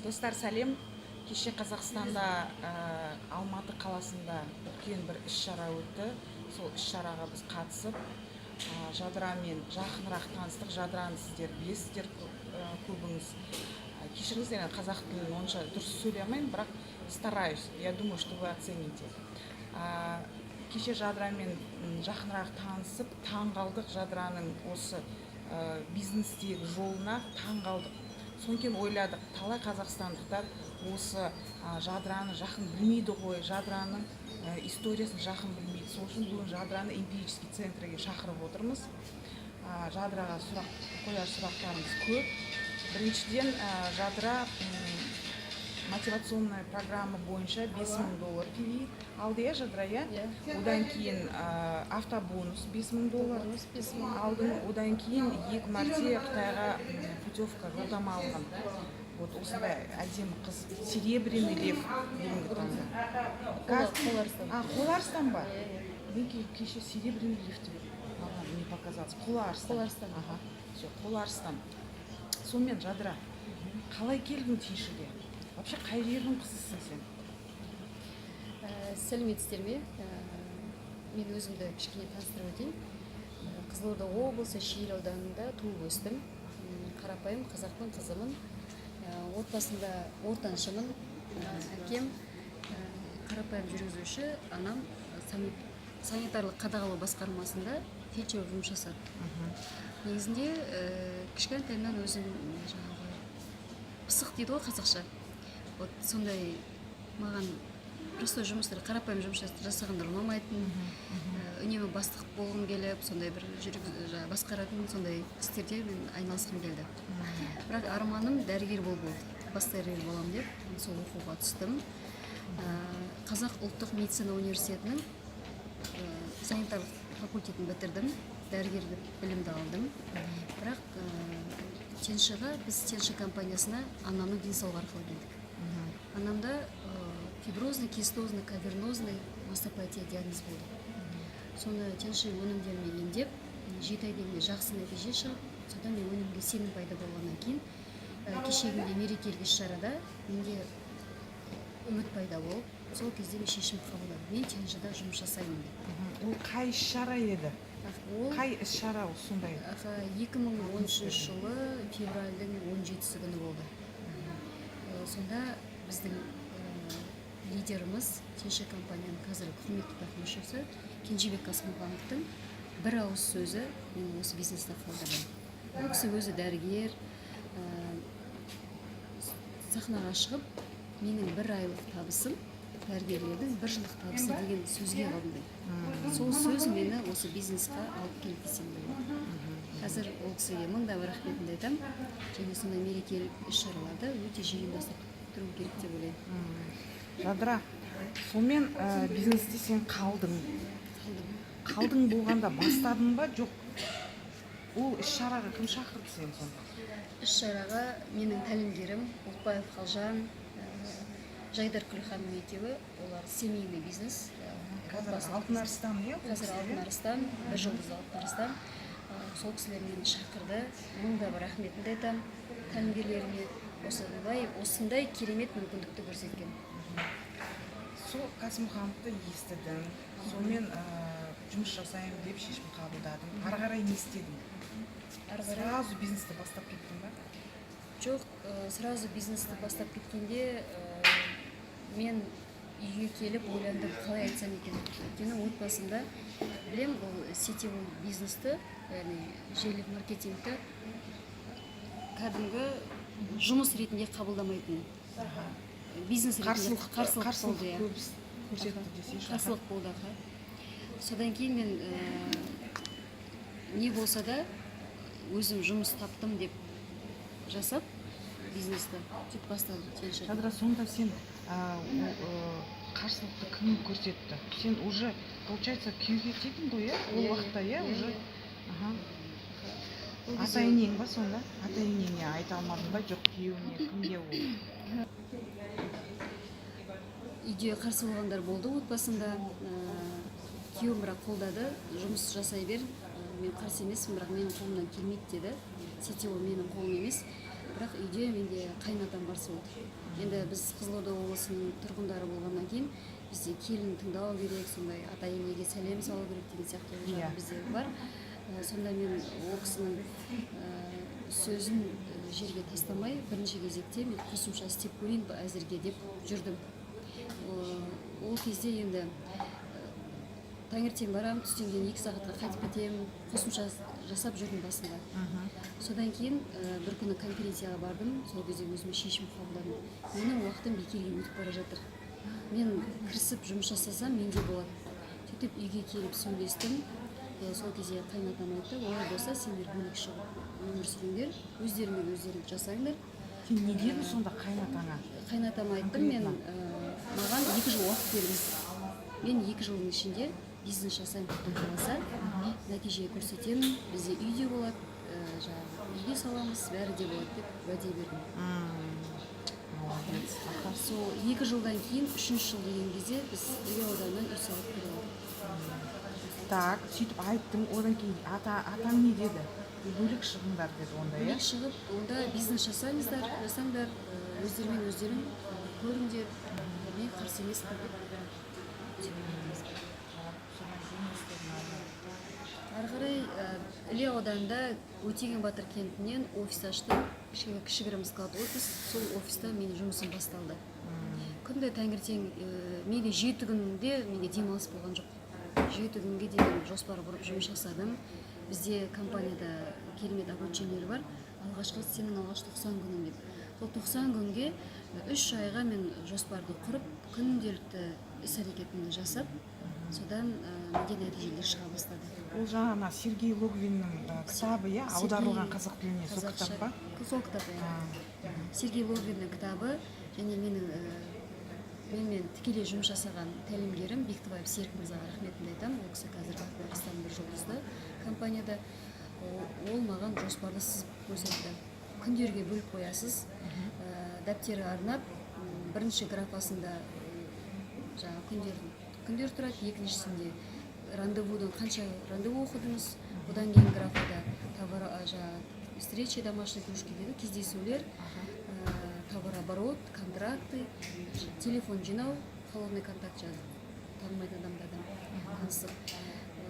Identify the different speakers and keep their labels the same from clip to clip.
Speaker 1: Достар, сәлем! Кеше Қазақстанда, Алматы қаласында үлкен бір іс шара өтті. Сол іс шараға біз қатысып, Жадырамен жақынырақ таныстық. Жадыраны сіздер білесіздер көбіңіз. Кешіріңіздер, енді қазақ тілін онша дұрыс сөйлей алмаймын, бірақ стараюсь, я думаю, что вы оцените. Кеше Жадырамен жақынырақ танысып, таң қалдық Жадыраның осы бизнестегі жолына, таң қалдық. Содан кейін ойладық, талай қазақстандықтар осы Жадыраны жақын білмейді ғой, Жадыраның историясын жақын білмейді. Сол үшін бүгін Жадыраны эмпирический центрге шақырып отырмыз. Жадыраға сұрақ қояр сұрақтарымыз көп. Біріншіден, Жадыра мотивационная программа бойынша 5000 доллар PV алды, иә, Жадыра, иә?
Speaker 2: Иә.
Speaker 1: Одан кейін автобонус 5000 доллар
Speaker 2: Бонус 5000.
Speaker 1: алдың. Одан кейін екі мәрте Қытайға путевка, жолдама алған. Вот осындай әдемі қыз, серебряный лев бүгінгі таңда.
Speaker 2: Қол арыстан.
Speaker 1: А, қол арыстан ба?
Speaker 2: Иә.
Speaker 1: Мен кеше серебряный лев деп маған мне показалось. Қол арыстан.
Speaker 2: Қол арыстан.
Speaker 1: Ага, все, қол арыстан. Сонымен, Жадыра, қалай келдің Тяньшиге вообще? Қай жердің қызысың сен?
Speaker 2: Сәлеметсіздер ме? Мен өзімді кішкене таныстырып өтейін. Қызылорда облысы, Шиелі ауданында туып өстім. Қарапайым қазақтың қызымын. Отбасында ортаншымын. Әкем қарапайым жүргізуші, анам санитарлық қадағалау басқармасында фельдшер болып жұмыс жасады. Негізінде кішкентайымнан өзім жаңағы пысық дейді ғой қазақша, вот сондай. Маған простой жұмыстар, қарапайым жұмыс жасағандар ұнамайтын. Үнемі бастық болғым келіп, сондай бір жаңағы басқаратын сондай істерде мен айналысқым келді. Бірақ арманым дәрігер болу болды. Бас дәрігер боламын деп сол оқуға түстім. Қазақ ұлттық медицина университетінің санитарлық факультетін бітірдім, дәрігерлік білімді алдым. Бірақ Тяньшиға, біз Тяньши компаниясына анамның денсаулығы арқылы келдік. Анамда фиброзный кистозный кавернозный мастопатия диагноз болды. Соны Тяньши өнімдерімен емдеп, 7 ай дегенде жақсы нәтиже шығып, содан мен өнімге сенім пайда болғаннан кейін, кешегіндей мерекелік іс шарада менде үміт пайда болып, сол кезде мен шешім қабылдадым: мен Тяньшида жұмыс жасаймын деп.
Speaker 1: Ол қай іс шара еді?
Speaker 2: Ол
Speaker 1: Қай іс шара ол сондай?
Speaker 2: Аха, 2013 жылы февральдың 17-сі күні болды. Сонда біздің лидеріміз, Тяньши компанияның қазіргі құрметті бақ мүшесі Кенжебек Қасымхановтың бір ауыз сөзі мені осы бизнесте қалдырды. Ол кісі өзі дәрігер, сахнаға шығып, «Менің бір айлық табысым — дәрігерлердің бір жылдық табысы» деген сөзге қалдым мен. Сол сөз мені осы бизнесқа алып келді десем де болады. Қазір ол кісіге мың да бір рахметімді айтамын және сондай мерекелік іс шараларды өте жиі ұйымдастырып тұру керек деп ойлаймын.
Speaker 1: Жадыра, сонымен бизнесте сен қалдың.
Speaker 2: Қалдым.
Speaker 1: Қалдың болғанда, бастадың ба, жоқ, ол іс шараға кім шақырды сені сонда?
Speaker 2: Іс шараға менің тәлімгерім Ұлтбаев Қалжан, Жайдар Күлханым екеуі, олар семейный бизнес,
Speaker 1: Қазір
Speaker 2: отбасылық
Speaker 1: Алтын
Speaker 2: бизнес.
Speaker 1: Арыстан, иә, ол
Speaker 2: Қазір
Speaker 1: кісілер,
Speaker 2: Алтын
Speaker 1: иә?
Speaker 2: Арыстан, бір жұлдызды Алтын Арыстан. Сол кісілер мені шақырды. Мың да бір рахметімді айтамын тәлімгерлеріме, осындай керемет мүмкіндікті көрсеткен.
Speaker 1: Сол Қасымхановты естідің, сонымен жұмыс жасаймын деп шешім қабылдадың. Ары қарай не істедің?
Speaker 2: Ары қарай
Speaker 1: Сразу бизнесті бастап кеттің ба?
Speaker 2: Жоқ, сразу бизнесті бастап кеткенде, мен үйге келіп ойландым, қалай айтсам екен. Өйткені отбасымда білем, бұл сетевой бизнесті, яғни желілік маркетингті кәдімгі жұмыс ретінде қабылдамайтын, бизнес ретінде.
Speaker 1: Қарсылық.
Speaker 2: Қарсылық
Speaker 1: Қарсылық
Speaker 2: болды, иә.
Speaker 1: көп көрсетті десейші.
Speaker 2: Қарсылық болды, аха. Содан кейін мен не болса да өзім жұмыс таптым деп жасап, бизнесті сөйтіп бастадым Тяньшида.
Speaker 1: Жадыра, сонда сен қарсылықты кім көрсетті? Сен уже, получается, күйеуге тидің ғой, иә, ол
Speaker 2: Иә,
Speaker 1: уақытта, иә?
Speaker 2: иә,
Speaker 1: Уже.
Speaker 2: Иә.
Speaker 1: Аха.
Speaker 2: Ол
Speaker 1: Ата енең ба сонда? Ата енеңе айта алмадың ба, жоқ, күйеуіңе, кімге ол?
Speaker 2: Үйде қарсы болғандар болды отбасымда. Күйеуім бірақ қолдады: «Жұмыс жасай бер, мен қарсы емеспін, бірақ менің қолымнан келмейді», — деді. Сетевой менің қолым емес. Бірақ Бірақ үйде менде қайын атам қарсы болды. Енді біз Қызылорда облысының тұрғындары болғаннан кейін, бізде келін тыңдау керек, сондай ата енеге сәлем салу керек деген сияқты жағы бізде бар. Сонда мен ол кісінің сөзін жерге тастамай, бірінші кезекте мен қосымша істеп көрейін әзірге деп жүрдім. Ол кезде енді таңертең барамын, түстен кейін 2 сағатқа қайтып кетемін, қосымша жасап жүрдім басында. Содан кейін бір күні конференцияға бардым. Сол кезде өзіме шешім қабылдадым: менің уақытым бекерге өтіп бара жатыр, мен кірісіп жұмыс жасасам, менде болады. Сөйтіп үйге келіп сөйлестім. Сол кезде қайын атам айтты: «Олай болса, сендер бөлек шығып өмір сүріңдер, өздеріңмен өздерің жасаңдар».
Speaker 1: Сен не дедің сонда қайын атаңа?
Speaker 2: Қайын атама айттым мен: «Маған 2 жыл уақыт беріңіз, мен 2 жылдың ішінде бизнес жасаймын, құдай қаласа, нәтиже көрсетемін, бізде үй де болады, жаңағы үйге саламыз, бәрі де болады», — деп уәде бердім.
Speaker 1: Молодец, аха.
Speaker 2: Сол 2 жылдан кейін, үшінші жыл деген кезде біз Іле ауданынан үй салып бере алдық.
Speaker 1: Так, сөйтіп айттың, одан кейін атаң не деді? «Бөлек шығыңдар», — деді онда, иә?
Speaker 2: Бөлек шығып, онда бизнес жасаңыздар, жасаңдар, өздерімен өздерің көріңдер, мен қарсы емеспін деп.
Speaker 1: Содан кейін не істедің ары қарай?
Speaker 2: Ары қарай Іле ауданында Өтеген батыр кентінен офис аштым, кішігірім склад офис. Сол офиста менің жұмысым басталды. Күнде таңертең менде 7 күнде менде демалыс болған жоқ, 7 күнге дейін жоспар құрып жұмыс жасадым. Бізде компанияда керемет обучениелер бар, алғашқы сенің алғашқы 90 күнің деп. Сол 90 күнге, 3 айға мен жоспарды құрып, күнделікті іс әрекетімді жасап, содан менде нәтижелер шыға бастады.
Speaker 1: Ол жаңа ана Сергей Логвиннің кітабы, иә, аударылған қазақ тіліне, сол
Speaker 2: Қазақша.
Speaker 1: кітап па?
Speaker 2: Сол кітап, иә. Сергей Логвиннің кітабы және менің менімен тікелей жұмыс жасаған тәлімгерім Бектібаев Серік мырзаға рахметімді айтамын. Ол кісі қазір Арыстан бір жұлдызды компанияда. Ол маған жоспарды сызып көрсетті. Күндерге бөліп қоясыз, дәптері арнап, бірінші графасында жаңағы күндер тұрады, екіншісінде рандевудан қанша рандеву оқыдыңыз, одан кейін графада товар, жаңағы встречи, домашний кружки дейді, кездесулер, товарооборот, контракты, телефон жинау, холодный контакт жазып, танымайтын адамдардан танысып.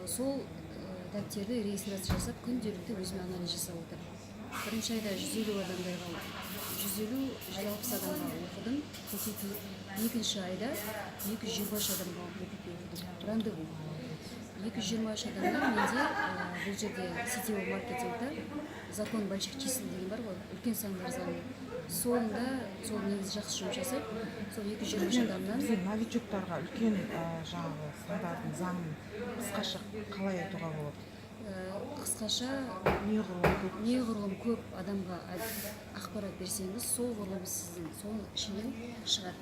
Speaker 2: Сол дәптерді регистрация жасап, күнделікті өзіме анализ жасап отырдым. Бірінші айда 150 адамдарға, 150, 160 адамға оқыдым ОПП. Екінші айда 223 адамға ОПП оқыдым, рандеву. 223 адамнан менде бұл жерде сетевой маркетингта закон больших чисел деген бар ғой, үлкен сандар заңы, сонда сол негізі жақсы жұмыс жасайды. Сол 223 адамнан
Speaker 1: Бізде новичоктарға үлкен жаңағы сандардың заңын қысқаша қалай айтуға болады?
Speaker 2: Қысқаша,
Speaker 1: неғұрлым көп
Speaker 2: неғұрлым көп адамға ақпарат берсеңіз, соғұрлым сіздің соның ішінен шығады.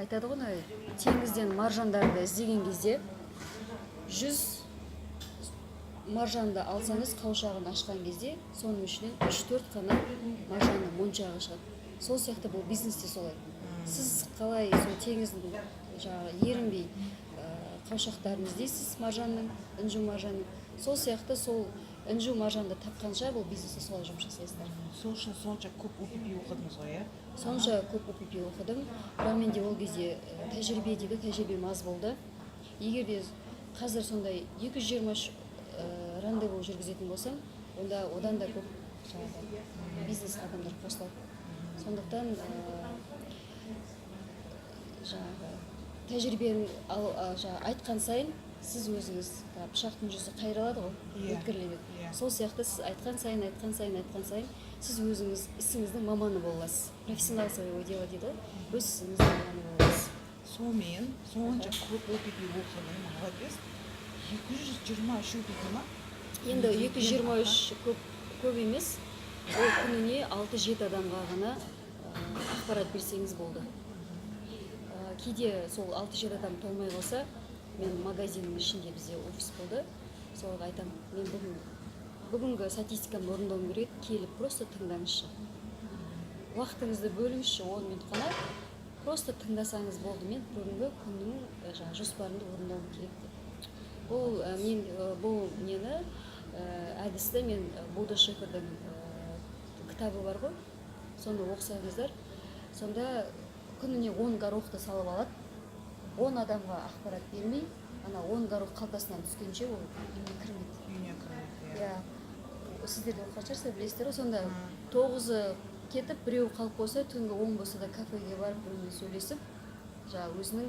Speaker 2: Айтады ғой, ана теңізден маржандарды іздеген кезде 100 маржанды алсаңыз, қаушағын ашқан кезде соның ішінен үш төрт қана маржанның моншағы шығады. Сол сияқты бұл бизнесте солай. Сіз қалай сол теңіздің жаңағы ерінбей қаушақтарын іздейсіз, маржанның, інжу маржанның, сол сияқты сол інжу маржанды тапқанша бұл бизнесте солай жұмыс жасайсыздар.
Speaker 1: Сол үшін сонша көп ОПП оқыдыңыз ғой, иә?
Speaker 2: Сонша көп ОПП оқыдым, бірақ менде ол кезде тәжірибе дейді, тәжірибем аз болды. Егер де қазір сондай 223 рандеву жүргізетін болсам, онда одан да көп жаңағы бизнес адамдар қосылады. Сондықтан жаңағы тәжірибені жаңағы айтқан сайын сіз өзіңіз, пышақтың жүзі қайралады ғой, өткірленеді. Сол сияқты сіз айтқан сайын, айтқан сайын, айтқан сайын сіз өзіңіз ісіңіздің маманы бола аласыз. Профессионал своего дела дейді ғой, өз ісіңіздің маманы бола аласыз.
Speaker 1: Сонымен сонша көп ОПП оқыдың, молодец. 223 ОПП ма?
Speaker 2: Енді 223 көп, көп емес. Ол күніне 6-7 адамға ғана ақпарат берсеңіз болды. Кейде сол 6-7 адам толмай қалса, мен магазиннің ішінде бізде офис болды, соларға айтамын: «Мен бүгінгі статистикамды орындауым керек, келіп просто тыңдаңызшы, уақытыңызды бөліңізші, 10 минут қана просто тыңдасаңыз болды, мен бүгінгі күннің жаңағы жоспарымды орындауым керек», — деп. Бұл мен бұл нені, әдісті мен Бодо Шефердің кітабы бар ғой. Соны оқысаңыздар, сонда күніне 10 горохты салып алады, 10 адамға ақпарат бермей, ана 10 горох қалтасынан түскенше, ол үйіне кірмейді.
Speaker 1: Үйіне кірмейді, иә.
Speaker 2: Иә, сіздер де оқыған шығарсыздар, білесіздер ғой. Сонда тоғызы кетіп, біреуі қалып қойса, түнгі 10 болса да, кафеге барып, біреумен сөйлесіп, жаңағы өзінің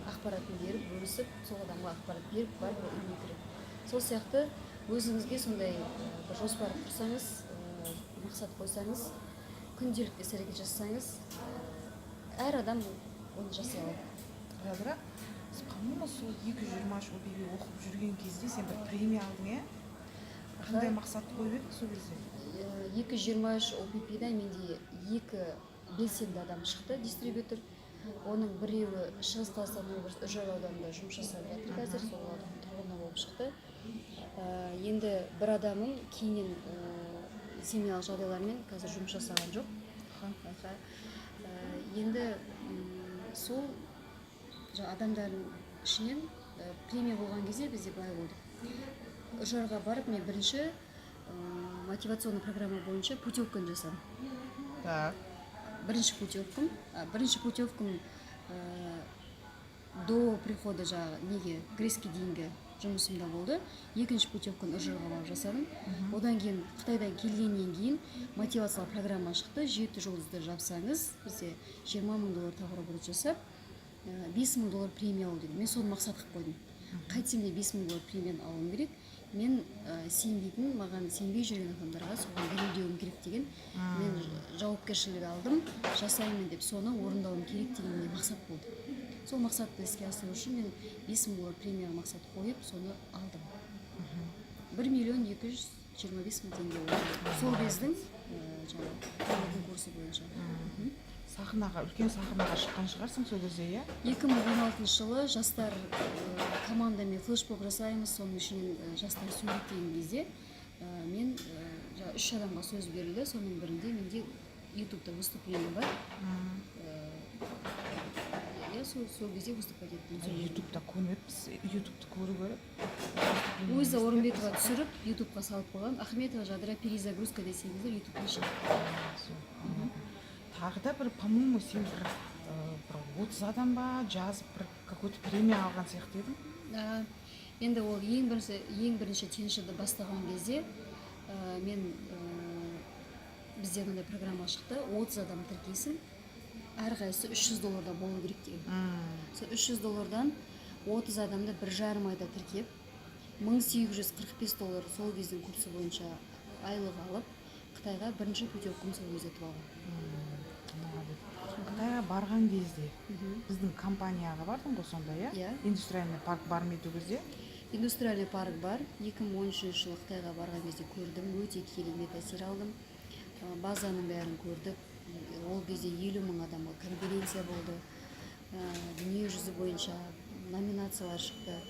Speaker 2: ақпаратын беріп, бөлісіп, сол адамға ақпарат беріп барып, ол үйіне кіреді. Сол сияқты өзіңізге сондай бір жоспар құрсаңыз, мақсат қойсаңыз, күнделікті іс әрекет жасасаңыз, әр адам оны жасай алады.
Speaker 1: Жадыра, по-моему, сол 223 ОПП оқып жүрген кезде сен бір премия алдың, иә? Қандай мақсат қойып едің сол кезде?
Speaker 2: 223 ОПП-да менде екі белсенді адам шықты, дистрибьютор. Оның біреуі Шығыс Қазақстан облысы, Үржар ауданында жұмыс жасап жатыр қазір, сол ауданның тұрғыны болып шықты. Енді бір адамым кейіннен семьялық жағдайлармен қазір жұмыс жасаған жоқ. Аха. Енді сол жаңа адамдардың ішінен премия болған кезде бізде былай болды: Үржарға барып, мен бірінші мотивационный программа бойынша путевканы жасадым. Бірінші путевкам до прихода жаңағы неге, ГРЭС-ке дейінгі жұмысымда болды. Екінші путевканы Үржарға барып жасадым. Одан кейін, Қытайдан келгеннен кейін, мотивациялық программа шықты: жеті жұлдызды жапсаңыз, бізде 20 000 доллар товарооборот жасап, 5000 доллар премия алу деген. Мен соны мақсат қылып қойдым: қайтсем де 5000 доллар премияны алуым керек, мен сенбейтін, маған сенбей жүрген адамдарға соған дәлелдеуім керек деген. Мен жауапкершілік алдым, жасаймын деп, соны орындауым керек деген менде мақсат болды. Сол мақсатты іске асыру үшін мен 5000 доллар премияға мақсат қойып, соны алдым. 1 225 000 теңге болды сол кездің жаңағы доллардың курсы бойынша.
Speaker 1: Сахнаға, үлкен сахнаға шыққан шығарсың сол кезде, иә?
Speaker 2: 2016 жылы жастар командамен флешмоб жасаймыз, соның ішінен жастар сөйлейді деген кезде мен жаңа үш адамға сөз берілді. Соның бірінде менде Ютубта выступление бар. Иә, сол кезде выступать еттім сол жерде.
Speaker 1: Ютубта көрмеппіз, Ютубты көру керек.
Speaker 2: Луиза Орынбетова түсіріп, Ютубқа салып қойған. «Ахметова Жадыра перезагрузка» десеңіздер, Ютубта шығады.
Speaker 1: Сол. Тағы да бір, по-моему, сен бір 30 адам ба жазып, бір какой-то премия алған сияқты едің.
Speaker 2: Енді ол ең бірінші Тяньшиді бастаған кезде мен бізде мындай программа шықты: 30 адам тіркейсің, әрқайсысы 300 доллардан болу керек деген. Сол 300 доллардан 30 адамды 1,5 айда тіркеп, 1845 доллар сол кездің курсы бойынша айлық алып, Қытайға бірінші путевкамды сол кезде ұтып алғанмын.
Speaker 1: Молодец. Қытайға барған кезде біздің компанияға бардың ғой сонда, иә?
Speaker 2: Иә.
Speaker 1: Индустриальный парк бар ма еді ол кезде?
Speaker 2: Индустриальный парк бар. 2013 жылы Қытайға барған кезде көрдім, өте керемет әсер алдым. Базаның бәрін көрдік. Ол кезде 50 000 адамға конференция болды. Дүние жүзі бойынша номинациялар шықты.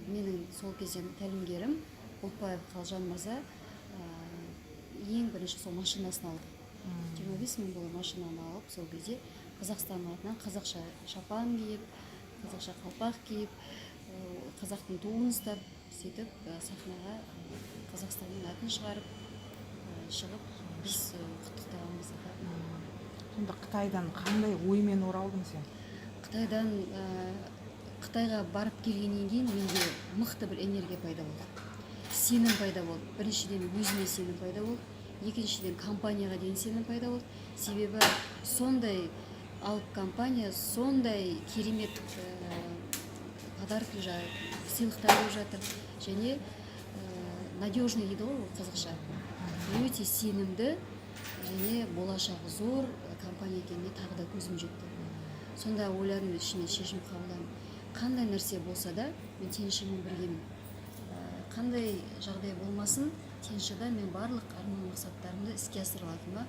Speaker 2: Менің сол кезден тәлімгерім Ұлпаев Қалжан мырза ең бірінші сол машинасын алды, 25 000 доллар машинаны алып, сол кезде Қазақстанның атынан қазақша шапан киіп, қазақша қалпақ киіп, қазақтың туын ұстап, сөйтіп сахнаға Қазақстанның атын шығарып шығып, біз құттықтағанбыз.
Speaker 1: Сонда Қытайдан қандай оймен оралдың сен?
Speaker 2: Қытайдан Қытайға барып келгеннен кейін менде мықты бір энергия пайда болды, сенім пайда болды. Біріншіден, өзіме сенім пайда болды, екіншіден, компанияға деген сенім пайда болды. Себебі сондай алып компания, сондай керемет подарки, жаңағы сыйлықтар беріп жатыр және надежный дейді ғой ол қазақша, өте сенімді және болашағы зор компания екеніне тағы да көзім жетті. Сонда ойладым, ішімнен шешім қабылдадым: қандай нәрсе болса да, мен Тяньшимен біргемін. Қандай жағдай болмасын, Тяньшида мен барлық арман мақсаттарымды іске асыра алатыныма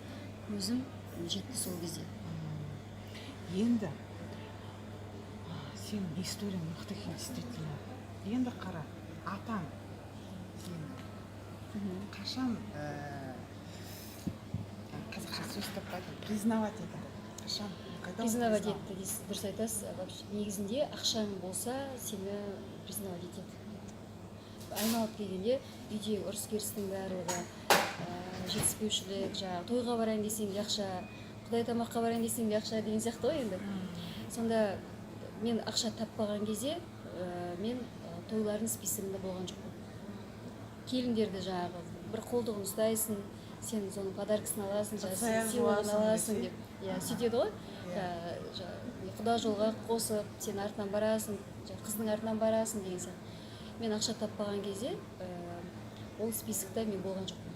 Speaker 2: көзім жетті сол кезде.
Speaker 1: Енді сенің историяң мықты екен, действительно. Енді қара, атаң сені қашан қазақша сөз таппадым, признавать етті қашан, когда он
Speaker 2: Признавать
Speaker 1: признал?
Speaker 2: етті дейсіз, дұрыс айтасыз. Вообще негізінде ақшаң болса, сені признавать етеді. Айналып келгенде, үйдегі ұрыс керістің барлығы Жетіспеушілік, жаңағы тойға барайын десең де ақша, құдай тамаққа барайын десең де ақша деген сияқты ғой енді. Сонда мен ақша таппаған кезде мен тойлардың списогінде болған жоқпын. Келіндерді жаңағы бір қолтығын ұстайсың, сен соның подаркасын аласың, жаңағы
Speaker 1: Ыдыс аяқ
Speaker 2: сыйлығын
Speaker 1: жуасың
Speaker 2: аласың
Speaker 1: десе.
Speaker 2: деп, иә, сөйтеді ғой. Жаңағы құда жолға қосып, сен артынан барасың, жаңағы қыздың артынан барасың деген сияқты. Мен ақша таппаған кезде ол списокта мен болған жоқпын.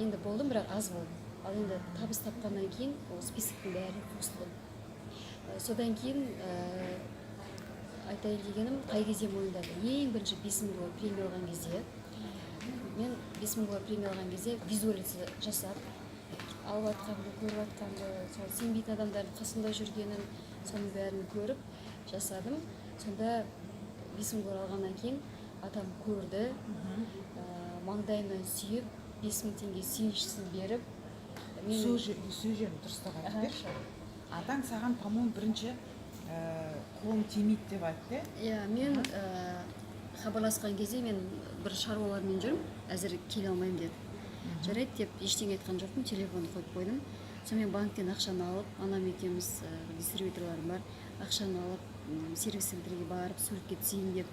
Speaker 2: Енді болдым, бірақ аз болдым. Ал енді табыс тапқаннан кейін ол списоктің бәріне қосылдым. Содан кейін айтайын дегенім, қай кезде мойындады? Ең бірінші 5000 доллар премия алған кезде. Мен 5000 доллар премия алған кезде визуализация жасап, алып жатқанымды, көріп жатқанымды, сол сенбейтін адамдардың қасымда жүргенін, соның бәрін көріп жасадым. Сонда 5000 доллар алғаннан кейін атам көрді, маңдайымнан сүйіп, 5000 теңге сүйіншісін беріп, мен
Speaker 1: Сол жерін дұрыстап айтып берші. Атаң саған, по моему, бірінші қолың тимейді деп айтты, иә?
Speaker 2: Иә, мен хабарласқан кезде: «Мен бір шаруалармен жүрмін, әзір келе алмаймын», – деді. «Жарайды», – деп ештеңе айтқан жоқпын, телефонды қойып қойдым. Сонымен банктен ақшаны алып, анам екеуміз, дистрибьюторларым бар, ақшаны алып, сервис центрге барып суретке түсейін деп.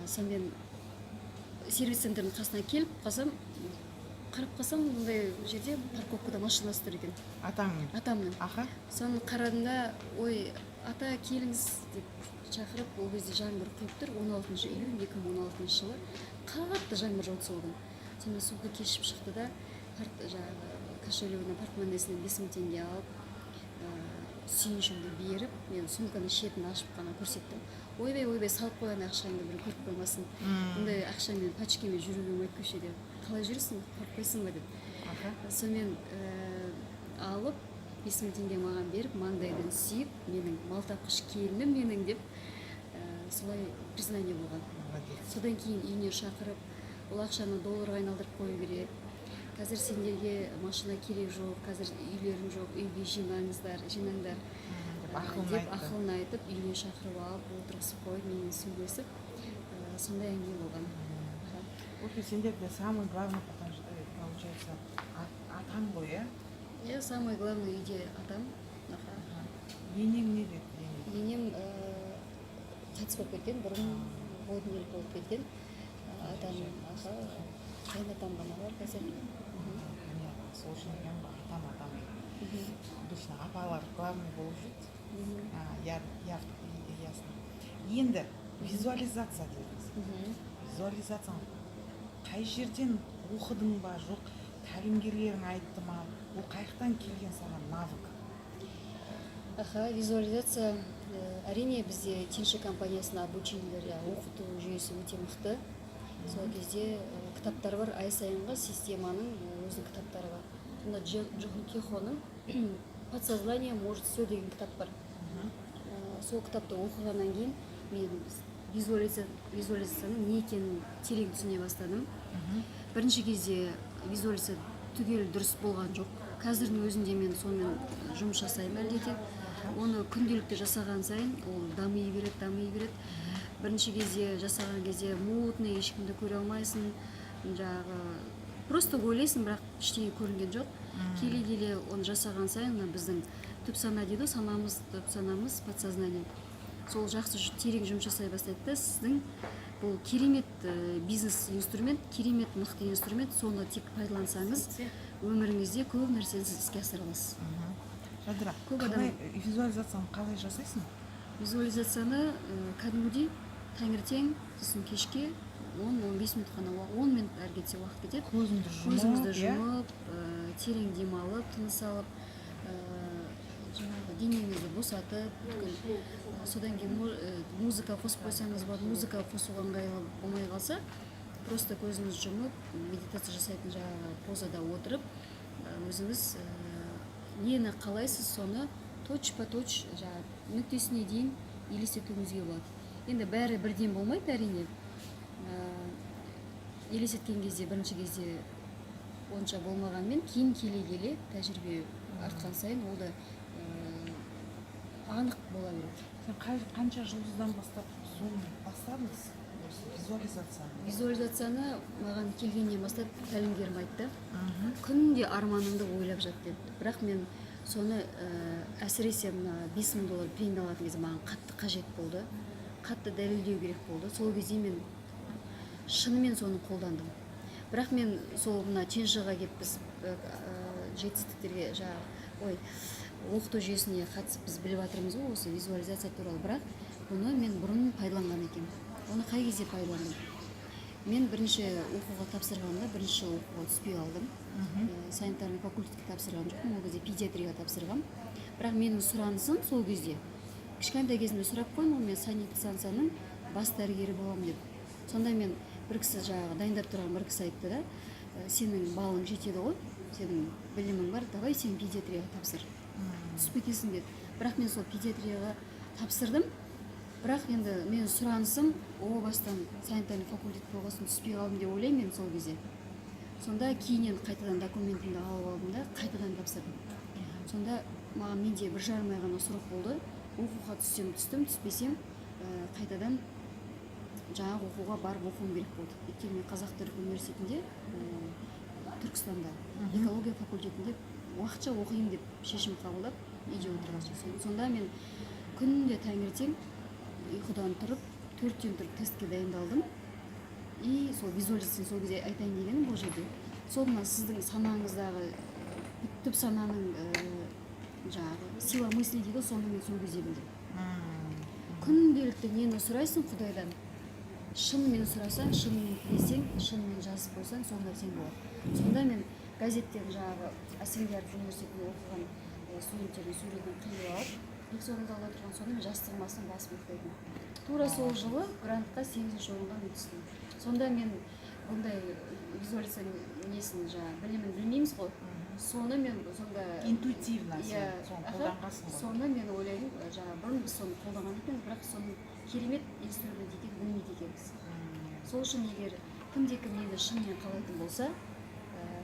Speaker 2: Сонымен сервис центрдің қасына келіп қалсам, қарап қалсам, мындай жерде парковкада машинасы тұр екен.
Speaker 1: Атаңның?
Speaker 2: Атамның. Соны қарадым да: «Ой, ата, келіңіз», – деп шақырып. Ол кезде жаңбыр құйып тұр, 16 июнь 2016 жылы қатты жаңбыр жауды сол күні. Сонымен суды кешіп шықты да, жаңағы кошелегінен, портмонесінен 5000 теңге алып, сүйіншімді беріп, мен сумканың шетін ашып қана көрсеттім: «Ойбай, ойбай, салып қойған ақшаңды біреу көріп қоймасын, бұндай ақшамен, пачкамен жүруге болмайды көшеде, қалай жүрсің, қорықпайсың ба?» – деп. Сонымен алып, 5000 теңге маған беріп, маңдайдан сүйіп, «Менің малтапқыш келінім менің» деп, солай признание болған.
Speaker 1: Молодец.
Speaker 2: Содан кейін үйіне шақырып, ол ақшаны долларға айналдырып қою керек, қазір сендерге машина керек жоқ, қазір үйлерің жоқ, үйге жинаңыздар, жинаңдар
Speaker 1: Деп ақылын
Speaker 2: деп
Speaker 1: айтты.
Speaker 2: Ақылын айтып, үйіне шақырып алып, отырғызып қойып, менімен сөйлесіп, сондай әңгіме болған. Аха.
Speaker 1: В общем, сендерде самый главный, получается, атаң ғой, иә?
Speaker 2: Иә, самый главный үйде атам. Аха.
Speaker 1: Енең не деді, енең?
Speaker 2: Енем қайтыс болып кеткен бұрын, о дүниелік болып кеткен. Атам, аха, қайынатам ғана бар қазір.
Speaker 1: Понятно, сол үшін екен ғой атам, атам. Обычно апалар главный болып жүреді. А, я, ясно. Енді визуализация дедіңіз. Визуализацияны қай жерден оқыдың ба, жоқ тәлімгерлерің айтты ма, ол қай жақтан келген саған навык?
Speaker 2: Аха, визуализация, әрине, бізде Тиньши компаниясының обучениелер, иә, оқыту жүйесі өте мықты. Сол кезде кітаптар бар, ай сайынғы системаның өзінің кітаптары бар. Сонда Джон Кехоның «Подсознание может все» деген кітап бар. Сол кітапты оқығаннан кейін мен визуализацияның не екенін терең түсіне бастадым. Бірінші кезде визуализация түгел дұрыс болған жоқ. Қазірдің өзінде мен сонымен жұмыс жасаймын әлде де. Оны күнделікті жасаған сайын ол дами береді, дами береді. Бірінші кезде жасаған кезде мутный, ешкімді көре алмайсың, жаңағы просто ойлайсың, бірақ ештеңе көрінген жоқ. Келе келе оны жасаған сайын мына біздің түп сана дейді ғой, санамыз, түп санамыз, подсознание, сол жақсы терең жұмыс жасай бастайды да. Сіздің бұл керемет бизнес инструмент, керемет мықты инструмент. Соны тек пайдалансаңыз, өміріңізде көп нәрсені сіз іске асыра аласыз.
Speaker 1: Жадыра,
Speaker 2: Көп
Speaker 1: қалай визуализацияны қалай жасайсың?
Speaker 2: Визуализацияны кәдімгідей таңертең, сосын кешке 10-15 минут қана, 10 минут әрі кетсе уақыт кетеді.
Speaker 1: Көзіңді жұмып,
Speaker 2: Көзіңізді
Speaker 1: иә?
Speaker 2: жұмып, терең демалып, тыныс алып, жаңағы денеңізді босатып бүткіл. Содан кейін музыка қосып қойсаңыз болады. Музыка қосуға ыңғайлы болмай қалса, просто көзіңізді жұмып, медитация жасайтын жаңағы позада отырып, өзіңіз нені қалайсыз, соны точь-в-точь жаңағы нүктесіне дейін елестетуіңізге болады. Енді бәрі бірден болмайды, әрине. Елестеткен кезде бірінші кезде онша болмағанмен, кейін келе келе тәжірибе артқан сайын ол да анық бола береді.
Speaker 1: Сен қанша жұлдыздан бастап соны бастадыңыз? осы визуализацияны?
Speaker 2: Визуализацияны маған келгеннен бастап тәлімгерім айтты: «Күнде арманыңды ойлап жат», – деді. Бірақ мен соны әсіресе мына 5000 доллар премия алатын кезде маған қатты қажет болды, қатты дәлелдеу керек болды. Сол кезде мен шынымен соны қолдандым. Бірақ мен сол мына ЧНЖ-ға келіп, біз жетістіктерге, жаңағы ой оқыту жүйесіне қатысып, біз біліп жатырмыз ғой осы визуализация туралы. Бірақ бұны мен бұрын пайдаланған екенмін. Оны қай кезде пайдаландым? Мен бірінші оқуға тапсырғанда, бірінші жылы оқуға түспей қалдым. Санитарный факультетке тапсырған жоқпын, ол кезде педиатрияға тапсырғанмын. Бірақ менің сұранысым сол кезде, кішкентай кезімде сұрап қойдым ғой, мен санэпидстанцияның бас дәрігері боламын деп. Сонда мен бір кісі, жаңағы дайындап тұрған бір кісі айтты да: «Сенің балың жетеді ғой, сенің білімің бар, давай сен педиатрияға тапсыр, түсіп кетесің», – деді. Бірақ мен сол педиатрияға тапсырдым. Бірақ енді менің сұранысым о бастан санитарный факультет болған соң, түспей қалдым деп ойлаймын мен сол кезде. Сонда кейіннен қайтадан документімді алып алдым да, қайтадан тапсырдым. Сонда маған, менде 1,5 ай ғана срок болды. Оқуға түссем түстім, түспесем, қайтадан жаңағы оқуға барып оқуым керек болды. Өйткені мен Қазақ түрік университетінде, Түркістанда, экология факультетінде уақытша оқимын деп шешім қабылдап, үйде отырған соң. Сонда мен күнде таңертең ұйқыдан тұрып, 4-тен тұрып, тестке дайындалдым. И сол визуализация, сол кезде айтайын дегенім, бұл жерде сол мына сіздің санаңыздағы түп сананың жаңағы сила мысли дейді ғой, соны мен сол кезде білдім. Күнделікті нені сұрайсың құдайдан, шынымен сұрасаң, шынымен тілесең, шынымен жазып қойсаң, сол нәрсең болады. Сонда мен газеттен жаңағы Асфендияров университетінде оқыған студенттердің суретін қиып алып, лекционный залда тұрған, соны мен жастығым астына басып ұйықтайтынмын. Тура сол жылы грантқа сегізінші орынға мен түстім. Сонда мен бұндай визуализация несін, жаңағы білімін білмейміз ғой, соны мен сонда
Speaker 1: Интуитивно сен
Speaker 2: иә
Speaker 1: соны
Speaker 2: аха,
Speaker 1: қолданғансың ғой.
Speaker 2: Соны мен ойлаймын, жаңағы бұрын біз соны қолданған екенбіз, бірақ соның керемет инструмент екенін білмейді екенбіз. Сол үшін егер кімде кім нені шынымен қалайтын болса,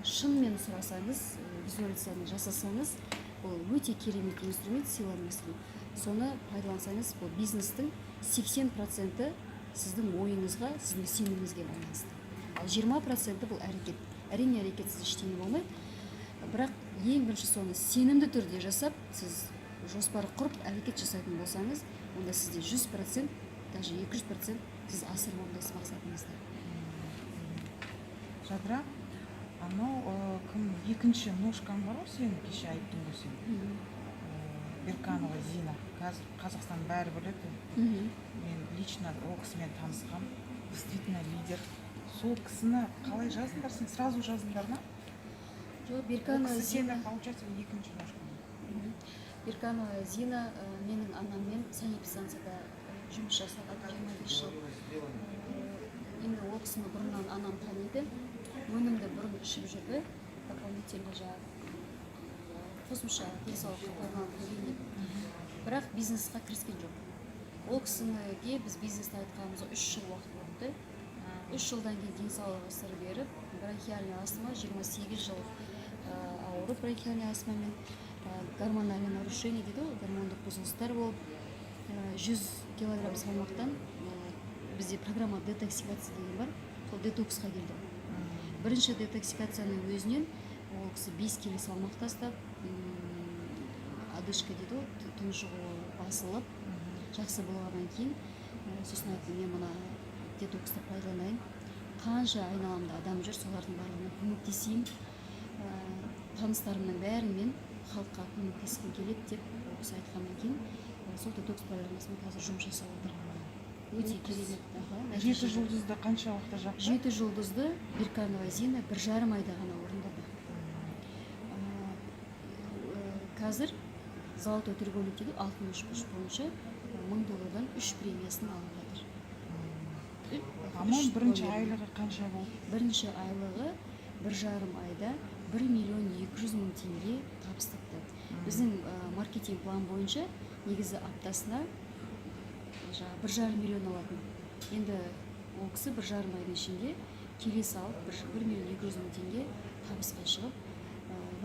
Speaker 2: шынымен сұрасаңыз, визуализацияны жасасаңыз, бұл өте керемет инструмент, сила мысли. Соны пайдалансаңыз, бұл бизнестің 80%-і сіздің ойыңызға, сіздің сеніміңізге байланысты, ал 20%-і бұл әрекет. Әрине, әрекетсіз ештеңе болмайды. Бірақ ең бірінші соны сенімді түрде жасап, сіз жоспар құрып, әрекет жасайтын болсаңыз, онда сізде 100%, даже 200% сіз асырып орындайсыз мақсатыңызды.
Speaker 1: Жадыра, анау кім, екінші ножкаң бар ғой сенің, кеше айттың ғой сен. Берканова Зина, қазір Қазақстан бәрі біледі. Мен лично ол кісімен танысқам, действительно лидер. Сол кісіні қалай жаздыңдар? Сен сразу жаздыңдар ма?
Speaker 2: Жоқ.
Speaker 1: Ол
Speaker 2: Берканова
Speaker 1: кісі
Speaker 2: Зина
Speaker 1: сені, получается, екінші ножкаң.
Speaker 2: Берканова Зина менің анаммен санэпидстанцияда жұмыс жасады 25 жыл. Енді ол кісіні бұрыннан анам таниды, өнімді бұрын ішіп жүрді, дополнительно, жаңағы қосымша денсаулыққа пайдаланып көрейін деп, бірақ бизнесқа кіріскен жоқ. Ол кісіге біз бизнесті айтқанымызға 3 жыл уақыт өтті. 3 жылдан кейін денсаулығы сыр беріп, бронхиальный астма, 28 жыл ауырып, бронхиальный астмамен, гормональный нарушение дейді ғой, гормондық бұзылыстар болып, 100 килограмм салмақтан, бізде программа детоксикация деген бар, сол детоксқа келді. Бірінші детоксикацияның өзінен ол кісі 5 келі салмақ тастап, одышка дейді ғой, тұншығуы басылып, жақсы болғаннан кейін, сосын айттым: «Мен мына детоксты пайдаланайын, қанша айналамда адам жүр, солардың барлығына көмектесейін, таныстарымның бәрін мен халыққа көмектескім келеді», – деп ол кісі айтқаннан кейін, сол детокс программасымен қазір жұмыс жасап отыр. Өте керемет, аха,
Speaker 1: Жеті
Speaker 2: нәтиже.
Speaker 1: жұлдызды қанша уақытта жапты?
Speaker 2: Жеті жұлдызды Берканова Зина 1,5 айда ғана орындады. Қазір золотой треугольник дейді, алтын үшбұрыш бойынша 1000 доллардан үш премиясын алып жатыр.
Speaker 1: По-моему,
Speaker 2: Үш
Speaker 1: бірінші
Speaker 2: номерін.
Speaker 1: айлығы қанша болды?
Speaker 2: Бірінші айлығы 1,5 айда 1 200 000 теңге табыс тапты. Біздің маркетинг план бойынша негізі аптасына жаңағы 1,5 миллион алатын. Енді ол кісі 1,5 айдың ішінде келе салып 1 200 000 теңге табысқа шығып,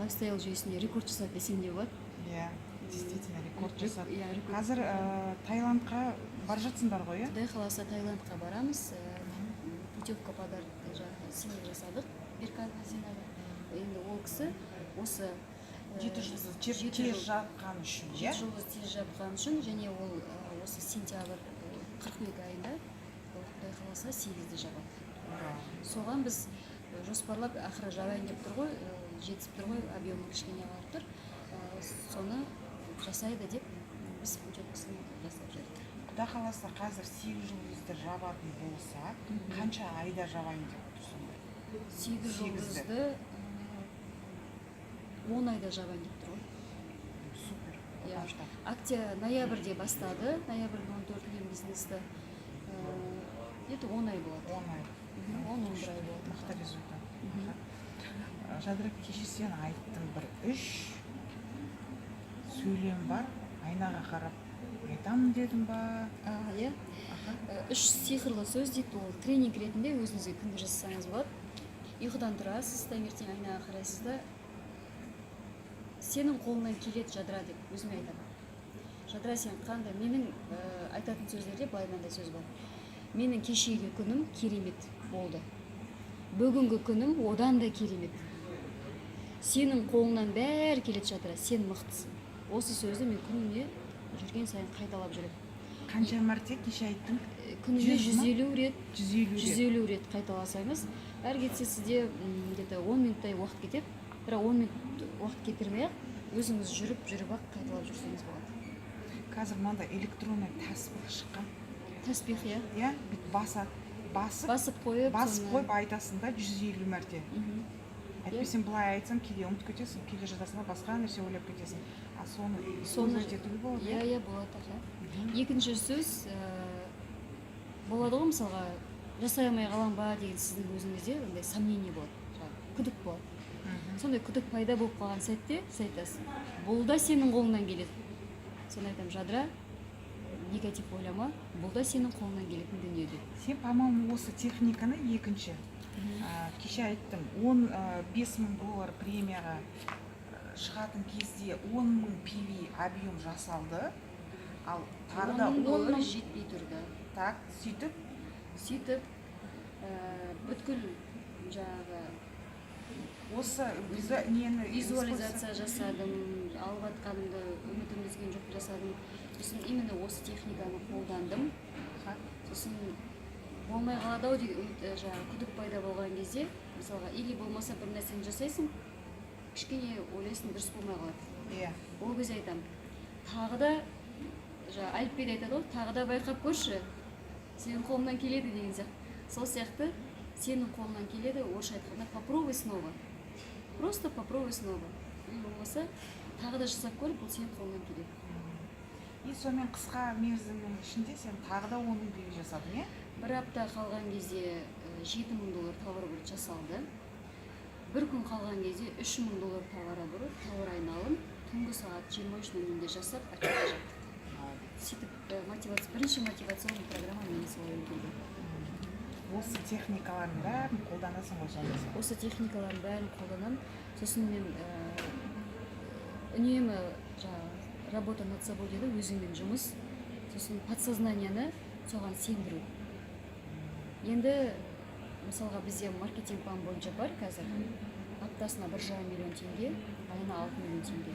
Speaker 2: лайфстайл жүйесінде рекорд жасады десем де болады.
Speaker 1: Иә, действительно рекорд жасады.
Speaker 2: Иә, рекорд.
Speaker 1: Қазір Таиландқа бара жатсыңдар ғой, иә?
Speaker 2: Құдай қаласа, Таиландқа барамыз. Путевка, подарок, жаңағы сыйлық жасадық Беркан Хазинаға. Енді ол кісі осы
Speaker 1: Жеті жұлдыз тез
Speaker 2: жеті
Speaker 1: тез
Speaker 2: жыл
Speaker 1: жапқан үшін, иә?
Speaker 2: Жеті жұлдыз тез жапқан үшін. Және ол осы сентябрь, қыркүйек айында ол, құдай қаласа, сегізді жабады.
Speaker 1: Ура.
Speaker 2: Соған біз жоспарлап, ақыры жабайын деп тұр ғой, жетісіп тұр ғой, объемы кішкене қалып тұр. Соны жасайды деп біз путевкасын жасап жібердік.
Speaker 1: Құда қаласа, қазір сегіз жұлдызды жабатын болса, қанша айда жабайын деп отыр сонда?
Speaker 2: Сегіз
Speaker 1: Сегізді.
Speaker 2: жұлдызды 10 айда жабайын деп тұр ғой.
Speaker 1: Супер.
Speaker 2: Иә.
Speaker 1: Потому что
Speaker 2: Акция ноябрьде бастады, ноябрьдің 14-інен бизнесті. Где-то 10 ай болады.
Speaker 1: 10 ай.
Speaker 2: 10-11 ай болады.
Speaker 1: Мықты результат. Аха. Жадыра, кеше сен айттың, бір үш сөйлем бар, айнаға қарап айтамын дедің ба?
Speaker 2: А, иә. Үш сиқырлы сөз дейді. Ол тренинг ретінде өзіңізге күнде жасасаңыз болады. Ұйқыдан тұрасыз, таңертең айнаға қарайсыз да, «Сенің қолыңнан келеді, Жадыра», — деп өзіме айтамын. «Жадыра, сен қандай?» Менің айтатын сөздерде былай, мынандай сөз бар: «Менің кешегі күнім керемет болды, бүгінгі күнім одан да керемет. Сенің қолыңнан бәрі келеді, Жадыра, сен мықтысың». Осы сөзді мен күніне жүрген сайын қайталап жүремін.
Speaker 1: Қанша мәрте кеше айттың?
Speaker 2: Күніне
Speaker 1: 100
Speaker 2: жүз
Speaker 1: ма?
Speaker 2: елу рет.
Speaker 1: 150
Speaker 2: жүз
Speaker 1: рет.
Speaker 2: елу рет қайталасаңыз, әрі кетсе сізде где-то 10 минуттай уақыт кетеді. Бірақ 10 минут уақыт кетірмей ақ, өзіңіз жүріп жүріп ақ қайталап жүрсеңіз болады.
Speaker 1: Қазір мынандай электронный тәсбих шыққан.
Speaker 2: Тәсбих, иә.
Speaker 1: Иә, бүйтіп басады, басып
Speaker 2: Басып қойып,
Speaker 1: басып
Speaker 2: соны-
Speaker 1: қойып айтасың да 150 мәрте. Әйтпесе былай айтсаң, кейде ұмытып кетесің, келе жатасың да, басқа нәрсе ойлап кетесің. А соны
Speaker 2: Соны
Speaker 1: использовать етуге болады.
Speaker 2: Иә, болады, аха. Екінші сөз болады ғой, мысалға, жасай алмай қалам ба деген сіздің өзіңізде андай сомнение болады, жаңағы күдік болады. Сондай күдік пайда болып қалған сәтте сіз айтасыз: «Бұл да сенің қолыңнан келеді». Соны айтамын: «Жадыра, негатив ойлама, бұл да сенің қолыңнан келетін дүние», — деп.
Speaker 1: Сен, по-моему, осы техниканы екінші кеше айттың, 15 мың доллар премияға шығатын кезде 10 000 PV объем жасалды, ал тағы да
Speaker 2: 10 мың
Speaker 1: он
Speaker 2: доллар
Speaker 1: мың
Speaker 2: жетпей тұрды.
Speaker 1: Так, сөйтіп?
Speaker 2: Сөйтіп бүткіл жаңағы
Speaker 1: осы нені
Speaker 2: визуализация жасадым, алып жатқанымды, үмітімді үзген жоқ, жасадым. Сосын именно осы техниканы қолдандым. Сосын болмай қалады ау деген үміт, жаңағы күдік пайда болған кезде, мысалға, или болмаса бір нәрсені жасайсың, кішкене ойлайсың, дұрыс болмай қалады. Ол кезде айтамын тағы да, жаңағы әліпбиде айтады ғой, «тағы да байқап көрші, сенің қолыңнан келеді» деген сияқты. Сол сияқты сенің қолыңнан келеді, орысша айтқанда, попробуй снова, просто попробуй снова, или болмаса тағы да жасап көр, бұл сенің қолыңнан келеді.
Speaker 1: И сонымен қысқа мерзімнің ішінде сен тағы да 10 мың PV жасадың, иә?
Speaker 2: Бір апта қалған кезде 7000 доллар товарооборот жасалды. Бір күн қалған кезде 3000 доллар товарооборот, товар айналым түнгі сағат 23:00-де жасап, отчетқа жаптық. Сөйтіп мотивация, бірінші мотивационный программа менің солай үлгерді.
Speaker 1: Осы техникалардың бәрін қолданасың ғой сонда сен?
Speaker 2: Осы техникалардың бәрін қолданамын. Сосын мен үнемі жаңағы работа над собой дейді, өзіңмен жұмыс, сосын подсознанияны соған сендіру. Енді мысалға, бізде маркетинг план бойынша бар қазір аптасына 1,5 миллион теңге, айына 6 миллион теңге.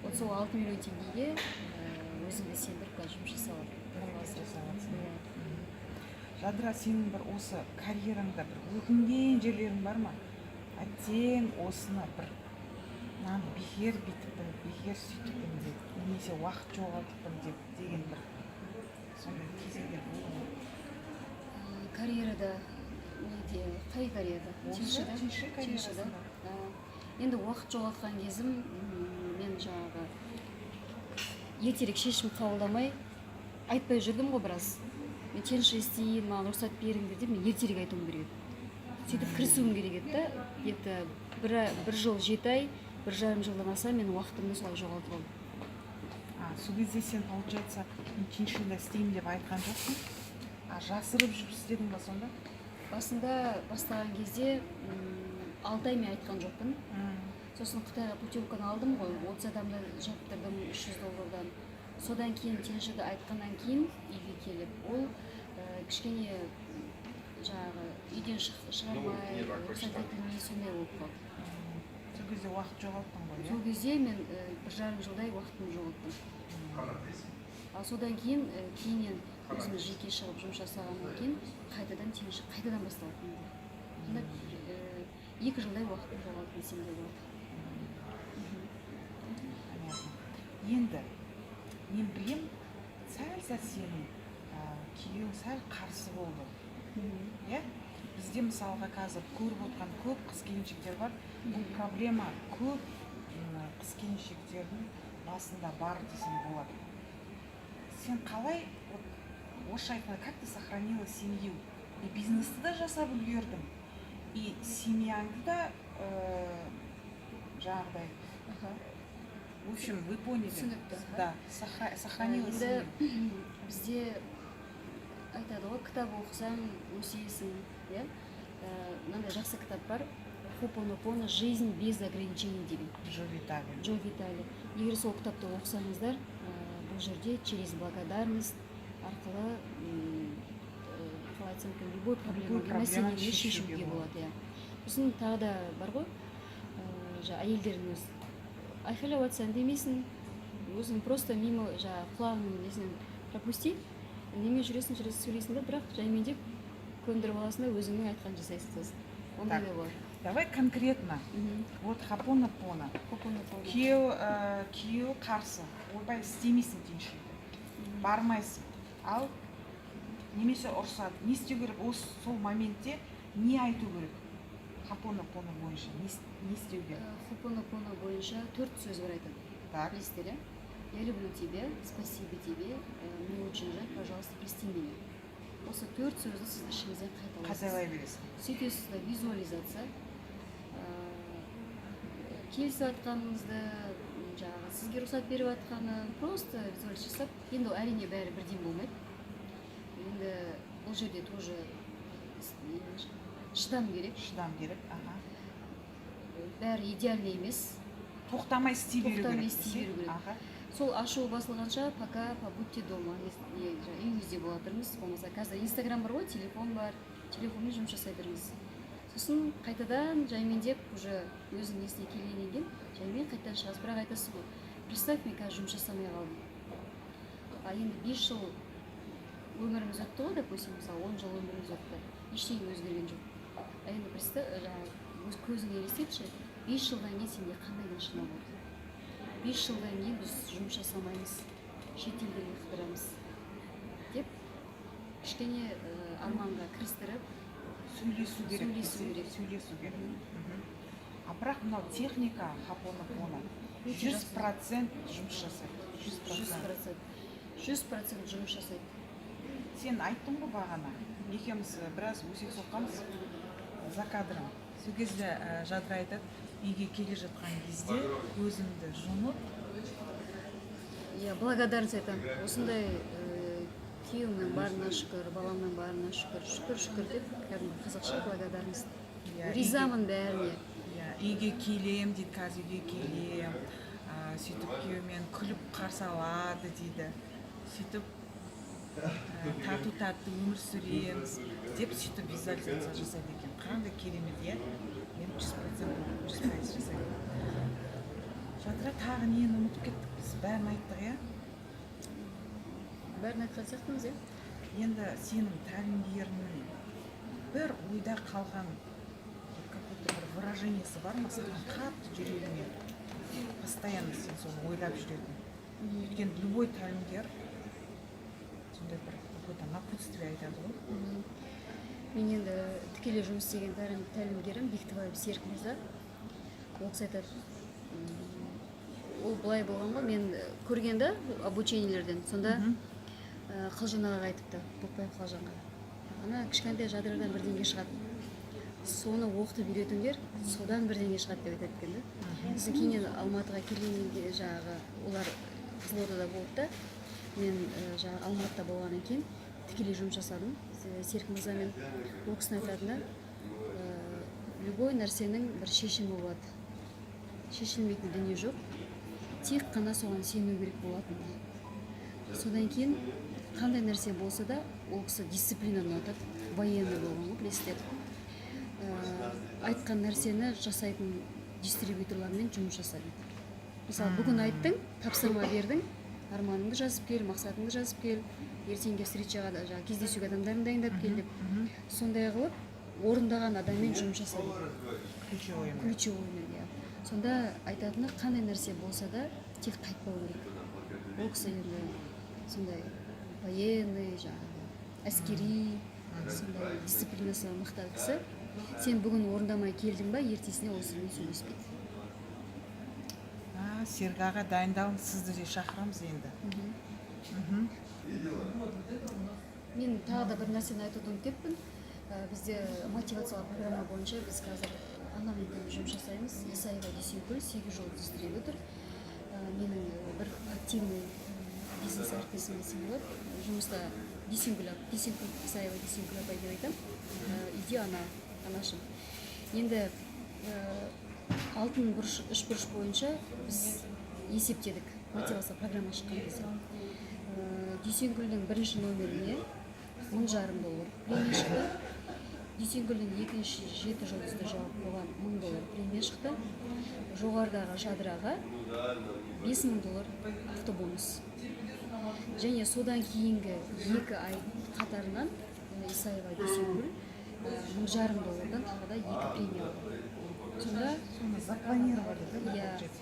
Speaker 2: Вот сол 6 миллион теңгеге өзіңді сендіріп, қазір жұмыс жасап жатырмын.
Speaker 1: Әрекет жасап жатырсың.
Speaker 2: Иә.
Speaker 1: Жадыра, сенің бір осы карьераңда бір өкінген жерлерің бар ма? Әттең, осыны бір мынаны бекер бүйтіппін, бекер сөйтіппін деп, немесе уақыт жоғалтыппын деп деген бір сондай кезеңдер болды ма?
Speaker 2: Карьерада неде, қай карьерада?
Speaker 1: Осы
Speaker 2: Тиньшида?
Speaker 1: Тиньши
Speaker 2: Тиньшида.
Speaker 1: карьерасында.
Speaker 2: Енді уақыт жоғалтқан кезім, мен жаңағы ертерек шешім қабылдамай, айтпай жүрдім ғой біраз. Мен тенші істейін, маған рұқсат беріңдер деп, мен ертерек айтуым керек еді, сөйтіп кірісуім керек еді да. Где-то бір жыл 7 ай, 1,5 жылдан аса мен уақытымды солай жоғалтып алдым.
Speaker 1: А сол кезде сен, получается, мен Тиньшида істеймін деп айтқан жоқсың, а жасырып жүріп істедің ба сонда?
Speaker 2: Басында бастаған кезде 6 ай мен айтқан жоқпын. Сосын Қытайға путевканы алдым ғой, 30 адамды жаптырдым 300 доллардан. Содан кейін, Тяньшиді айтқаннан кейін, үйге келіп, ол кішкене Жаңағы үйден шығармай, рұқсат етілмей, сондай болып қалды.
Speaker 1: Сол кезде уақыт жоғалттың ғой, иә?
Speaker 2: Сол кезде мен 1,5 жылдай уақытымды жоғалттым. Ал содан кейін кейіннен өзім жеке шығып жұмыс жасағаннан кейін қайтадан теңіз қайтадан басталды менде. Сонда 2 жылдай уақытым жоғалды десем де болады.
Speaker 1: Понятно. Енді мен білем, сәл сәл сенің күйеуің сәл қарсы болды, иә? Бізде, мысалға, қазір көріп отқан көп қыз келіншектер бар, бұл проблема көп қыз келіншектердің басында бар десем болады. Сен қалай, вот орысша айтқанда, как ты сохранила семью? И бизнесті да жасап үлгердің, и семьяңды да, жаңағыдай, в общем, вы поняли.
Speaker 2: Түсінікті, аха.
Speaker 1: Да, сохранила
Speaker 2: Енді
Speaker 1: семью.
Speaker 2: бізде айтады ғой, кітап оқысаң, өсесің, иә. Мынандай жақсы кітап бар, «Хоопонопоно. Жизнь без ограничений» деген.
Speaker 1: Джо Витали.
Speaker 2: Джо Витали. Егер сол кітапты оқысаңыздар, бұл жерде через благодарность арқылы, қалай айтсам екен, любой
Speaker 1: Любой
Speaker 2: проблеманы,
Speaker 1: проблеманы
Speaker 2: мәселені
Speaker 1: шешуге
Speaker 2: шешуге
Speaker 1: болады.
Speaker 2: болады, иә. Сосын тағы да бар ғой, жаңа әйелдердің өзі айқайлап жатса, үндемейсің өзің, просто мимо, жаңағы құлағыңның несінен пропусти, үндемей жүресің, жүресің, сөйлейсің да, бірақ жаймендеп көндіріп аласың да, өзіңнің айтқанын жасайсың сосын. Ондай
Speaker 1: Так.
Speaker 2: да болады.
Speaker 1: Давай конкретно. Вот хопонопоно.
Speaker 2: Хопонопоно.
Speaker 1: Күйеуі қарсы. Ойбай, істемейсің теңшілді. Бармайсың. Ал немесе ұрсады. Не істеу керек? Осы сол моментте не айту керек? Хопонопоно бойынша не істеу керек?
Speaker 2: Хопонопоно бойынша төрт сөз бар айтады.
Speaker 1: Так.
Speaker 2: Білесіздер, иә? Я люблю тебя, спасибо тебе, мне очень жаль, пожалуйста, прости меня. Осы төрт сөзді сіз ішіңізден қайталайсыз.
Speaker 1: Қайталай бересің.
Speaker 2: Сөйтесіз да, визуализация, келісіп жатқаныңызды, жаңағы сізге рұқсат беріп жатқанын просто визуализация жасап. Енді ол, әрине, бәрі бірден болмайды. Енді бұл жерде тоже шыдам керек.
Speaker 1: Шыдам керек. Аха.
Speaker 2: Бәрі идеальный емес.
Speaker 1: Тоқтамай істей беру
Speaker 2: Тоқтамай
Speaker 1: керек
Speaker 2: істей
Speaker 1: десе.
Speaker 2: беру керек.
Speaker 1: Аха.
Speaker 2: Сол ашу басылғанша пока побудьте дома, жаңа үйіңізде бола тұрыңыз. Болмаса қазір Инстаграм бар ғой, телефон бар, телефонмен жұмыс жасай тұрыңыз. Сосын қайтадан жаймендеп, уже өзінің несіне келгеннен кейін жаймен қайтадан шығасыз. Бірақ айтасыз ғой: представь, мен қазір жұмыс жасамай қалдым, а енді 5 жыл өміріміз өтті ғой, допустим, мысалы, 10 жыл өміріміз өтті, ештеңе өзгерген жоқ. А енді представь, жаңағы өз көзіңе елестетші, 5 жылдан кейін сенде қандай машина болды? 5 жылдан кейін біз жұмыс жасамаймыз, шетелдерге қыдырамыз деп кішкене арманға кірістіріп.
Speaker 1: Сөйлесу керек.
Speaker 2: Сөйлесу
Speaker 1: Десе,
Speaker 2: керек.
Speaker 1: Сөйлесу керек. А бірақ мынау техника хопонопоно
Speaker 2: Өте
Speaker 1: жүз
Speaker 2: жақсы.
Speaker 1: процент жұмыс жасайды, жүз
Speaker 2: жүз
Speaker 1: процент.
Speaker 2: процент, 100% жұмыс жасайды.
Speaker 1: Сен айттың ғой бағана, екеуміз біраз өсек соққанбыз за кадром. Сол кезде Жадыра айтады, үйге келе жатқан кезде көзімді жұмып.
Speaker 2: Иә, благодарность айтамын: осындай күйеуімнің барына шүкір, баламның барына шүкір, шүкір, шүкір деп, кәдімгі қазақша благодарность.
Speaker 1: Иә,
Speaker 2: Ризамын бәріне.
Speaker 1: Иә, үйге келем дейді, қазір үйге келем, сөйтіп күйеуімен күліп қарсы алады дейді, сөйтіп тату тәтті өмір сүреміз деп, сөйтіп визуализация жасайды екен. Қандай керемет, иә? Мен 100%, 100% жасайды. Жадыра, тағы нені ұмытып кеттік біз? Бәрін айттық, иә?
Speaker 2: Бәрін айтқан сияқтымыз, иә.
Speaker 1: Енді сенің тәлімгеріңнің бір ойда қалған какой-то бір выражениесі бар ма, саған қатты жүрегіңе, постоянно сен соны ойлап жүретін? Өйткені любой тәлімгер сондай бір какой-то напутствие айтады ғой.
Speaker 2: Мен енді тікелей жұмыс істеген тәлімгерім Бектібаев Серік мырза. Ол кісі айтады, ол былай болған ғой, мен көрген да обучениелерден. Сонда Қалжан ағаға айтыпты, Ботбаев Қалжанға: ана кішкентай Жадырадан бірдеңе шығады, соны оқытып үйретіңдер, содан бірдеңе шығады деп айтады екен да. Сосын кейіннен Алматыға келгеннен кейін, жаңағы олар Қызылордада болды да, мен жаңағы Алматыда болғаннан кейін тікелей жұмыс жасадым Серік мырзамен. Ол кісінің айтатыны: любой нәрсенің бір шешімі болады, шешілмейтін дүние жоқ, тек қана соған сену керек болатын. Содан кейін қандай нәрсе болса да, ол кісі дисциплинаны ұнатады, военный болған ғой, білесіздер. Айтқан нәрсені жасайтын дистрибьюторлармен жұмыс жаса дейді. Мысалы, бүгін айттың, тапсырма бердің: арманыңды жазып кел, мақсатыңды жазып кел, ертеңгі встречаға да, жаңағы кездесуге адамдарын дайындап кел деп. Сондай қылып орындаған адаммен жұмыс жаса дейді.
Speaker 1: Ключевой.
Speaker 2: Ключевоймен, иә. Сонда айтатыны, қандай нәрсе болса да, тек қайтпау керек. Ол кісі енді сондай военный, жаңағы әскери, сондай дисциплинасы мықты кісі. Сен бүгін орындамай келдің ба, ертесіне ол сенімен сөйлеспейді.
Speaker 1: А, Серік аға, дайындалыңыз, сізді де шақырамыз енді.
Speaker 2: Мен тағы да бір нәрсені айтуды ұмытып кетіппін. Бізде мотивациялық программа бойынша біз қазір анам екеуміз жұмыс жасаймыз. Исаева Дүйсенкүл, сегіз жыл дистрибьютор. Менің бір активный бизнес әріптесім десем болады. Жұмыста Дүйсенкүл, Дүйсенкүл Исаева, Дүйсенкүл апай деп айтамын. Үйде ана, анашым. Енді алтын бұрыш, үш бұрыш бойынша біз есептедік мотивация программа шыққан кезде. Дүйсенкүлдің бірінші номеріне 1500 доллар премия шықты. Дүйсенкүлдің екінші жеті жұлдызды жауып қойған 1000 доллар премия шықты. Жоғарыдағы Жадыраға 5000 доллар автобонус. Және содан кейінгі 2 ай қатарынан Исаева Дүйсенкүл 1500 доллардан тағы да екі премия алды. Сонда
Speaker 1: Соны запланировали, да,
Speaker 2: Иә.
Speaker 1: получается?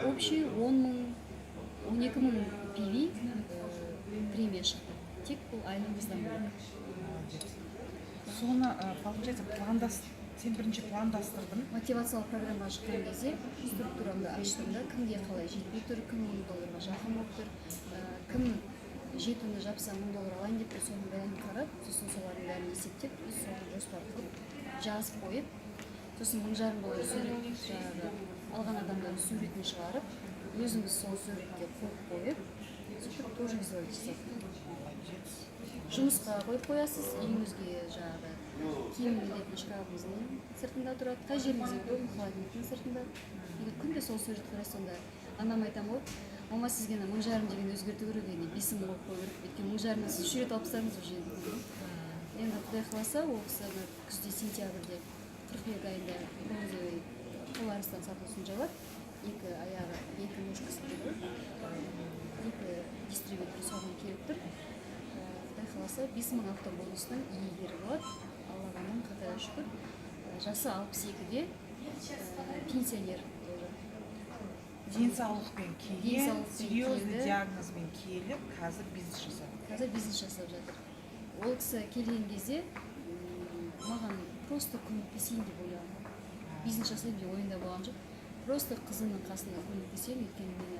Speaker 2: Общий 10 000, 12 000 PV премия шықты. Тек бұл айлығымыздан бөлек.
Speaker 1: Молодец. Соны, получается, сен бірінші пландастырдың.
Speaker 2: Мотивациялық программа шыққан кезде структурамды аштым да, кімге қалай жетпей тұр, кім 1000 долларға жақын болып тұр, кім жетіні жапса, 1000 доллар алайын деп тұр, соның бәрін қарап, сосын солардың бәрін есептеп, соны жоспар қылып жазып қойып, сосын 1500 доллар сурет, жаңағы алған адамдардың суретін шығарып, өзіміз сол суретке қойып қойып, сөйтіп тоже визуализация жасадық.
Speaker 1: Молодец.
Speaker 2: Жұмысқа қойып қоясыз, үйіңізге, жаңағы киім ілетін шкафыңыздың сыртында тұрады, қай жеріңізге қойып, холодильниктің сыртында. Енді күнде сол суретті қарайсыз. Сонда анам айтамын ғой: «Мама, сізге ана 1500 деген өзгерту керек, енді 5000 қойып қою керек, өйткені 1500-дан сіз үш рет алып тастадыңыз уже енді». Енді құдай қаласа, ол кісі ана күзде, сентябрьде, қыркүйек айында бронзовый қол арыстан сатылысын жабады. Екі аяғы, екі ножкасы дейді ғой, екі дистрибьютор соған келіп тұр. Құдай қаласа, 5000 автобонустың иегері болады. Аллаға мың қайтара шүкір. Жасы 62-де, пенсионер тоже.
Speaker 1: Денсаулықпен келген,
Speaker 2: Денсаулықпен
Speaker 1: серьезный
Speaker 2: келді.
Speaker 1: диагнозбен келіп, қазір бизнес жасап.
Speaker 2: Қазір бизнес жасап жатыр. Ол кісі келген кезде маған просто көмектесейін деп ойлаған, бизнес жасаймын деп ойында болған жоқ. Просто қызымның қасында көмектесемін, өйткені мені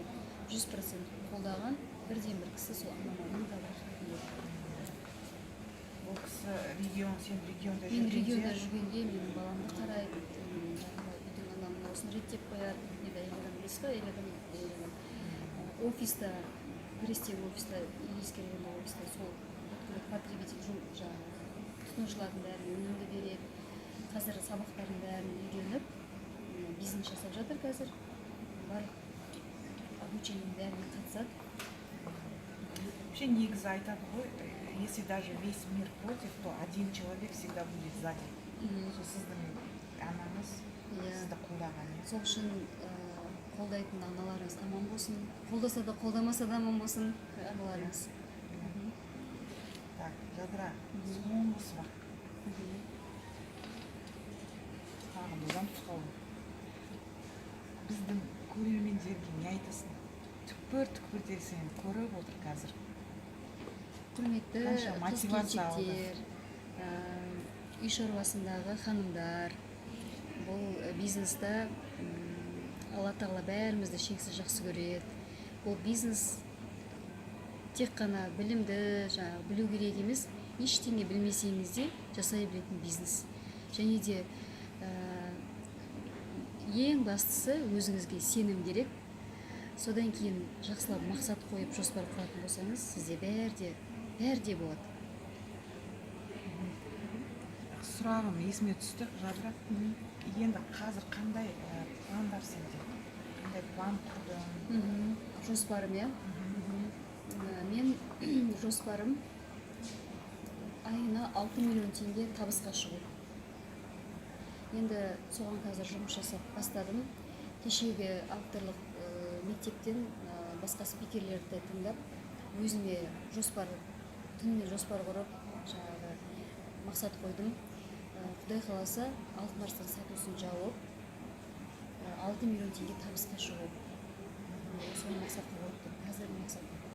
Speaker 2: 100% қолдаған бірден бір кісі сол анама мың да рахметім көп.
Speaker 1: Ол кісі регион, сен регионда
Speaker 2: Мен регионда
Speaker 1: жүргенде
Speaker 2: жүргенде менің баламды қарайды, жаңағы үйдің анау мынаусын реттеп қояды. Енді әйел адам білесіз ғой, әйел адам, әйел адам. Офиста, Бресттегі офиста, Илийский райондағы офиста сол бүткіл потребитель, жаңағы тұтынушылардың бәріне өнімді береді. Қазір сабақтардың бәрін үйреніп, бизнес жасап жатыр. Қазір барлық обучениенің бәріне қатысады.
Speaker 1: Вообще, негізі айтады ғой, если даже весь мир против, то один человек всегда будет за деп. Сол сіздің анаңыз сізді қолдаған, иә?
Speaker 2: Сол үшін қолдайтын аналарыңыз аман болсын, қолдаса да, қолдамаса да аман болсын аналарыңыз.
Speaker 1: Так, Жадыра, соңғы сұрақ. Тағы да ұмытып қалдым. Біздің көрермендерге не айтасың? Түкпір түкпірде сені көріп отыр қазір.
Speaker 2: Құрметті
Speaker 1: Қанша
Speaker 2: қыз
Speaker 1: мотивация алды.
Speaker 2: келіншектер, үй шаруасындағы ханымдар, бұл бизнеста Алла тағала бәрімізді шексіз жақсы көреді. Бұл бизнес тек қана білімді жаңағы білу керек емес, ештеңе білмесеңіз де жасай білетін бизнес. Және де ең бастысы, өзіңізге сенім керек. Содан кейін жақсылап мақсат қойып, жоспар құратын болсаңыз, сізде бәрі де, бәрі де болады.
Speaker 1: Сұрағым есіме түсті, Жадыра. Енді қазір қандай пландар сенде? Қандай план құрдың?
Speaker 2: Жоспарым, иә. Мен жоспарым айына 6 миллион теңге табысқа шығу. Енді соған қазір жұмыс жасап бастадым. Кешегі авторлық мектептен басқа спикерлерді тыңдап, өзіме жоспар, түнімен жоспар құрып, жаңағы мақсат қойдым. Құдай қаласа, «Алтын арыстан» сатусын жауып, 6 миллион теңге табысқа шығу. Соны мақсатқа қойып тұрмын, қазіргі мақсатым.